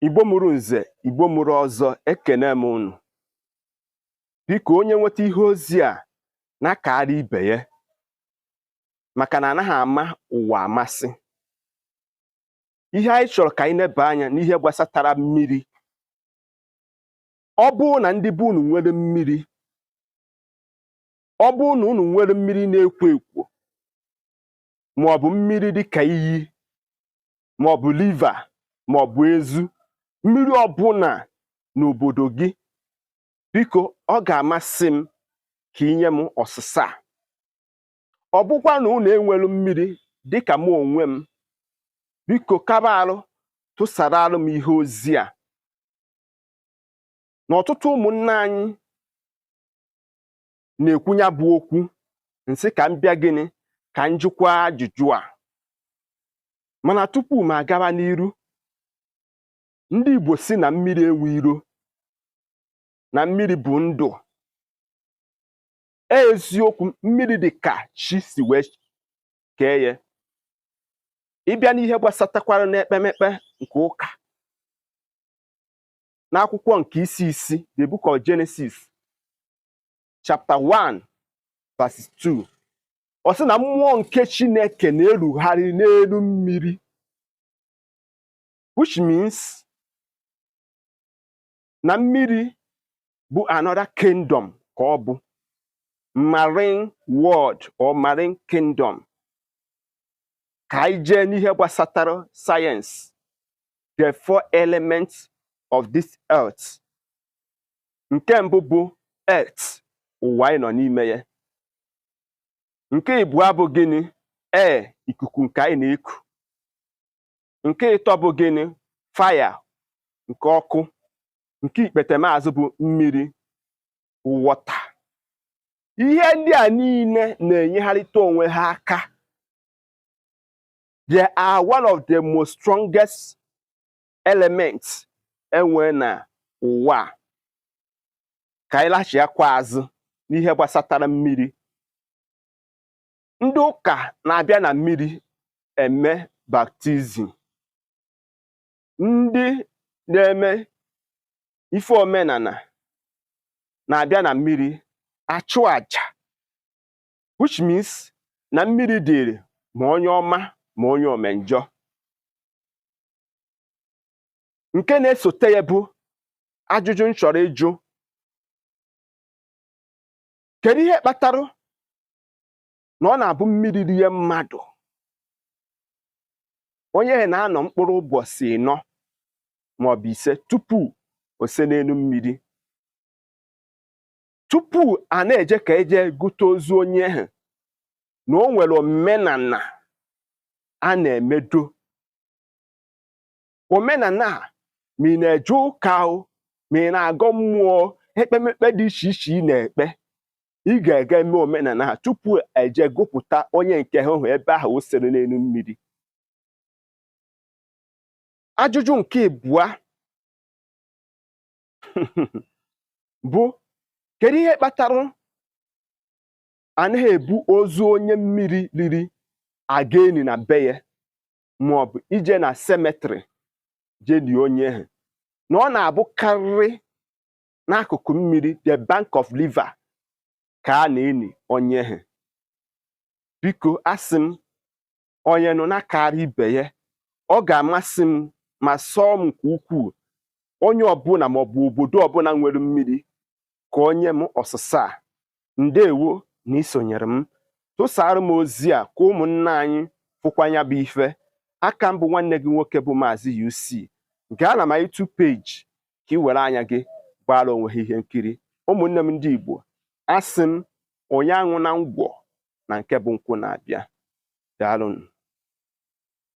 Igbo mụrụ nze, Igbo mụrụ ọzọ, ekene m unu. Biko, onye nweta ihe ozi a na-akara ibe ya, maka na anaghị ama ụwa amasị. Ihe anyị chọrọ ka anyị neba anya n'ihe gbasatara mmiri. Ọ bụrụ na ndị be unu nwere mmiri, ọ bụrụ na unu nwere mmiri na-ekwo ekwo, maọbụ mmiri dịka iyi, maọbụ river, maọbụ ezu mmiri ọbụla n'obodo gị, biko, ọ ga-amasị m ka inye m ọsịsa a. Ọ bụkwa na unu enwelu mmiri dịka mụ onwe m, biko, kaba arụ tụsara alụ m ihe ozi a. Na ọtụtụ ụmụnne anyị na-ekwu ya bụ okwu nsị ka m bịa, gịnị ka m jụkwa ajụjụ a. Mana tupu m agawa n'iru, ndị Igbo si na mmiri enwe iro, na mmiri bụ ndụ. Eziokwu, mmiri dị ka chi si wee kee ya. Ịbịa n'ihe gbasatakwara n'ekpemekpe nke ụka, n'akwụkwọ nke isi isi, the Book of Genesis chapter 1 verse 2, ọ sị na mmụọ nke Chineke na-erugharị n'elu mmiri, which means na mmiri bụ another kingdom, ka ọ bụ marine world or marine kingdom. Ka anyị jee n'ihe gbasatara sayensị, the four elements of this earth. Nke mbụ bụ earth, ụwa anyị nọ n'ime ya. Nke ịbụọ bụ gịnị? Air, ikuku nke anyị na-eku. Nke ịtọ bụ gịnị? Fire, nke ọkụ. Nke ikpetemazụ bụ mmiri, water. Ihe ndị a niile na-enyegharịta onwe ha aka. They are one of the most strongest elements enwe na ụwa a. Ka anyị laghachiakwa azụ n'ihe gbasatara mmiri. Ndị ụka na-abịa na mmiri eme baptism. Ndị na-eme ife omenala na-abịa na mmiri achụ àjà, which means na mmiri dịrị ma onye ọma ma onye omenjọ. Nke na-esote ya bụ ajụjụ m chọrọ ịjụ: kedu ihe kpatara na ọ na-abụ mmiri rie mmadụ, onye na-anọ mkpụrụ ụbọchị 4 maọbụ 5 tupu o se n'elu mmiri, tupu a na-eje ka eje gụta ozu onye ahụ, na o nwere omenala a na-emedo omenala a? Ma ị na-eje ụka o, ma ị na-agọ mmụọ, ekpemekpe dị iche iche ị na-ekpe, ị ga-aga eme omenala ha tupu eje gụpụta onye nke ha hụ ebe ahụ o sere n'elu mmiri. Ajụjụ nke ịbụa bụ: kedu ihe kpatara anaghị ebu ozu onye mmiri riri aga eni na be ya, maọbụ ije na cemetery jee lie onye ahụ, na ọ na-abụkarị n'akụkụ mmiri, the bank of river, ka a na-eni onye ahụ? Biko, asị m onye nọ na-akara ibe ya, ọ ga-amasị m ma sọọ m nke ukwuu, onye ọbụla maọbụ obodo ọbụla nwere mmiri, ka onye m ọsịsa a. Ndewo na isonyere m. Tụsara m ozi a ka ụmụnne anyị fụkwa ya bụ ife. Aka mbụ, nwanne gị nwoke bụ Maazị UC. Gaa na my YouTube page ka ị were anya gị gbara onwe ha ihe nkiri. Ụmụnne m ndị Igbo, asị m onye aṅụ na ngwọ na nke bụ nkwụ na-abịa. Daalụnụ.